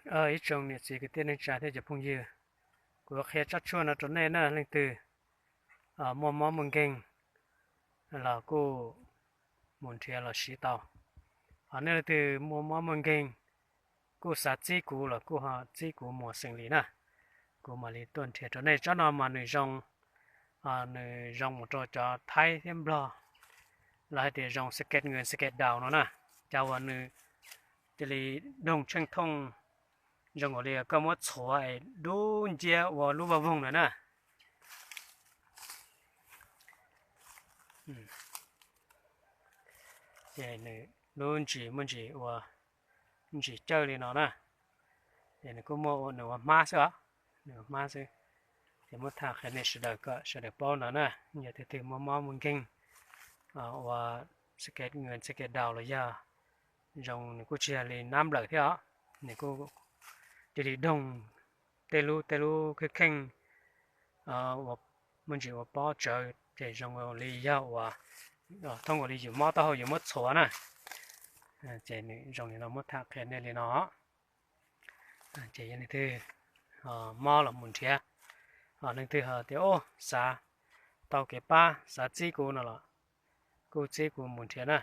Ib tsoom niam txiv kwv tij neej tsa thiab cov phooj ywg, kuv qhia tsab tshuaj no rau nej na, leej twg muaj mob muaj nkeeg los kuj mus nrhiav los siv tau. Ho nej leej twg muaj mob muaj nkeeg kuj xav txib kuv los kuj ho txib kuv mus xeem li na, kuv mam li tuaj nrhiav rau nej. Tsab no mas nws zoo, nws zoo mus rau cov Thaib thiab Nplog, lawv hais tias zoo xaket nws xaket daus no na, cov uas nws cia li doog tsheej thooj, zoo nkaus li koj muab txhuav es dub nciab ua lub vaj voog lawm na. Ces nws lub ntsis muaj ntsis ua ntsis cawj li no na, ces nws kuj muaj nws ua hmab xwb os, nws ua hmab xwb. Ces muab tham qhia nej sawv daws kom sawv daws paub no na, yog tus twg muaj mob muaj nkeeg ua xaket nws xaket daus los yog zoo, nws kuj tsis yog li nab nplawm thiab os, nws kuj cia li doog tej lub tej lub kheej kheej, muaj ntsis ua pob tsawv ces zoo li yog uas thooj ua li yus mob taub hau yus muab txhuav na. Ces nws zoo li no muab tham qhia nej li no. Ces yog leej twg mob los mus nrhiav, ho leej twg ho tias xav tau kev pab xav txib kuv no los kuj txib kuv mus nrhiav na.